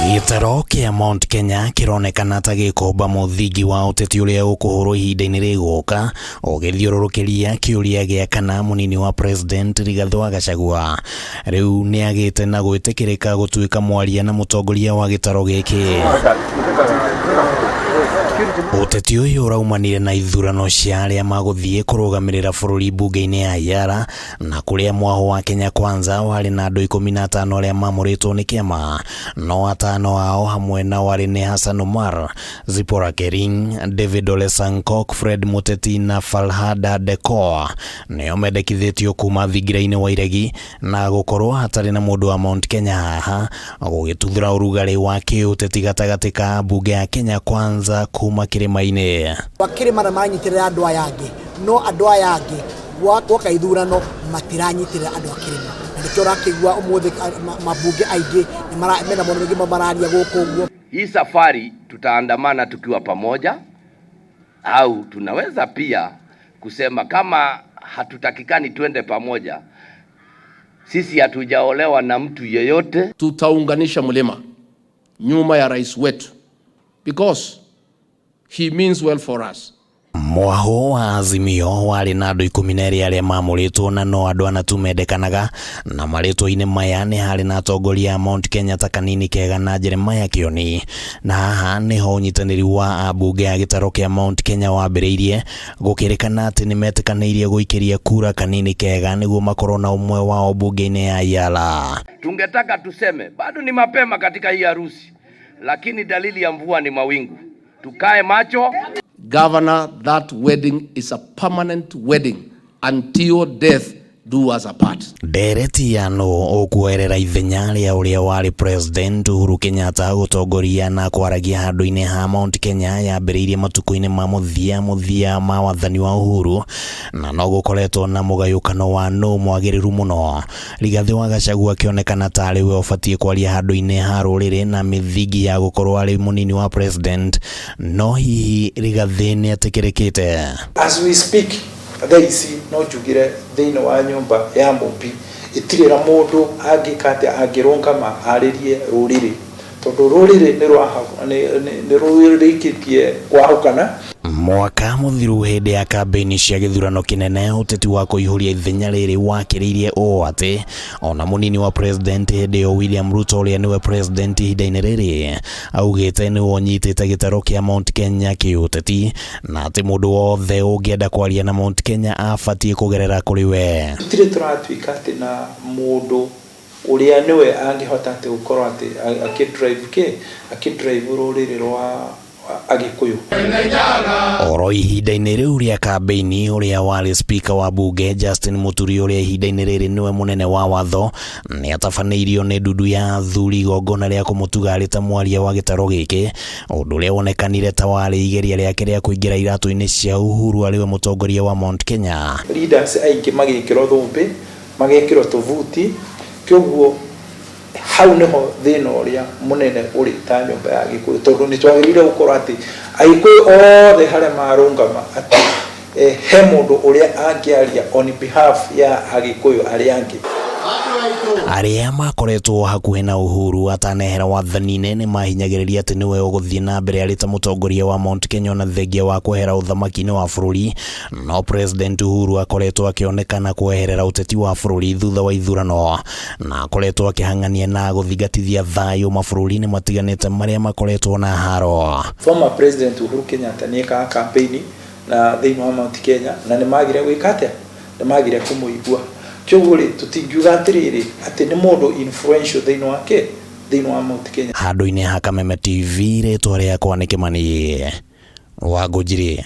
Gĩtaro kĩa Mount Kenya kĩronekana ta gĩkũmba mũthingi wa ũteti ũrĩa ũkũhũrwo ihinda-inĩ rĩgũka, ũgĩthiũrũrũkĩria kĩũria gĩa kana mũnini wa President Rigathĩ wa Gachagua rĩu nĩagĩte na gwĩtĩkĩrĩka gũtuĩka mwaria na mũtongoria wa gĩtaro gĩkĩ. Ũteti ũyũ ũraumanire na ithurano cia arĩa magũthiĩ kũrũgamĩrĩra bũrũri mbunge-inĩ ya Yala na kũrĩa mwahũ wa Kenya Kwanza warĩ na andũ 15 arĩa mamũrĩtwo nĩ kĩama, no atano ao hamwe na warĩ nĩ Hassan Omar, Zipporah Kering, David Ole Sankok, Fred Muteti na Falhada Dekoa nĩo mendekithĩtio kuma thingira-inĩ wa iregi na gũkorwo hatarĩ na mũndũ wa Mount Kenya haha gũgĩtuthũra ũrugarĩ wa kĩũteti gatagatĩ ka ambunge a Kenya Kwanza kuma kĩrĩma-inĩ. Wa kĩrĩma na maranyitĩrĩra andũ aya angĩ, no andũ aya angĩ gwoka ithurano matiranyitĩrĩra andũ a kĩrĩma, na nĩkĩo ũrakĩigua ũmũthĩ mambunge aingĩ mena maũndũ maingĩ mararia gũkũ ũguo. Hii safari tutaandamana tukiwa pamoja, au tunaweza pia kusema kama hatutakikani twende pamoja, sisi hatujaolewa na mtu yeyote. Tutaunganisha mlima nyuma ya rais wetu because he means well for us. Mwahũ wa Azimio warĩ na andũ 12 arĩa mamũrĩtwo na no andũ ana tu mendekanaga, na marĩtwa-inĩ maya nĩ harĩ na atongoria a Mount Kenya ta Kanini Kega na Jeremiah Kioni, na haha nĩho ũnyitanĩri wa ambunge a gĩtaro kĩa Mount Kenya wambĩrĩirie, gũkĩrĩkana atĩ nĩ metĩkanĩirie gũikĩria kura Kanini Kega nĩguo makorwo na ũmwe wao mbunge-inĩ ya Yala. Tungetaka tuseme bado ni mapema katika hii harusi, lakini dalili ya mvua ni mawingu. Tukae macho. Governor, that wedding is a permanent wedding until death do us apart. Ndereti ya nũ ũkuoerera ithenya rĩa ũrĩa warĩ President Uhuru Kenyatta gũtongoria na kwaragia handũ-inĩ ha Mount Kenya yambĩrĩirie matukũ-inĩ ma mũthia mũthia ma wathani wa Uhuru, na no gũkoretwo na mũgayũkano wa nũ mwagĩrĩru mũno. Rigathĩ wa Gachagua akĩonekana ta arĩ we ũbatiĩ kwaria handũ-inĩ ha rũrĩrĩ na mĩthingi ya gũkorwo arĩ mũnini wa President, no hihi Rigathĩ nĩetĩkĩrĩkĩte? As we speak thaa ici no njugire thĩinĩ wa nyũmba ya Mũmbi ĩtirĩ na mũndũ angĩka atĩa angĩrũngama arĩrie rũrĩrĩ, tondũ rũrĩrĩ nĩ rũrĩkĩtie kwahũkana. Mwaka mũthiru hĩndĩ ya kambĩini cia gĩthurano kĩnene, ũteti wa kũihũria ithenya rĩrĩ wakĩrĩirie ũũ atĩ ona mũnini wa President hĩndĩ ĩyo William Ruto ũrĩa nĩwe President ihinda-inĩ rĩrĩ augĩte nĩwe ũnyitĩte gĩtarũ kĩa Mount Kenya kĩũteti, na atĩ mũndũ wothe ũngĩenda kwaria na Mount Kenya abatiĩ kũgerera kũrĩ we. Tũtirĩ tũratuĩka atĩ na mũndũ ũrĩa nĩwe angĩhota atĩ gũkorwo atĩ akĩ-drive kĩ akĩ-drive rũrĩrĩ rwa Agĩkũyũ. Oro ihinda-inĩ rĩu rĩa kambĩini, ũrĩa warĩ speaker wa bunge Justin Muturi ũrĩa ihinda-inĩ rĩrĩ nĩwe mũnene wa watho nĩ atabanĩirio nĩ ndundu ya athuri igongona rĩa kũmũtuga arĩ ta mwaria wa gĩtarũ gĩkĩ, ũndũ ũrĩa wonekanire ta warĩ igeria rĩake rĩa kũingĩra iratũ-inĩ cia Uhuru arĩ we mũtongoria wa Mount Kenya. Leaders aingĩ magĩkĩrwo thũmbĩ, magekĩrwo tũbuti, kĩoguo hau nĩho thĩna ũrĩa mũnene ũrĩ ta nyũmba ya Gĩkũyũ, tondũ nĩ twagĩrĩire gũkorwo atĩ Agĩkũyũ othe harĩa marũngama atĩ he mũndũ ũrĩa angĩaria on behalf ya Agĩkũyũ arĩa angĩ. Arĩa makoretwo hakuhĩ na Uhuru atanehera wathani-inĩ nĩ mahinyagĩrĩria atĩ nĩwe ũgũthiĩ na mbere arĩ ta mũtongoria wa Mount Kenya ona thengia wa kwehera ũthamaki-inĩ wa bũrũri, no President Uhuru akoretwo akĩonekana kweherera ũteti wa bũrũri thutha wa ithurano, na akoretwo akĩhang'ania na gũthingatithia thayũ mabũrũri-inĩ matiganĩte marĩa makoretwo na haro. Former President Uhuru Kenyatta nĩ ekaga campaign na thĩinĩ wa Mount Kenya, na nĩ magire gwĩka atĩa? Nĩ magire kũmũigua. Kĩoguo rĩ, tũtingiuga atĩrĩrĩ atĩ nĩ mũndũ influential thĩinĩ wa kĩ? Thĩinĩ wa Mount Kenya. Handũ-inĩ ha Kameme TV, rĩtwa rĩakwa nĩ Kĩmani Wangũnjiri.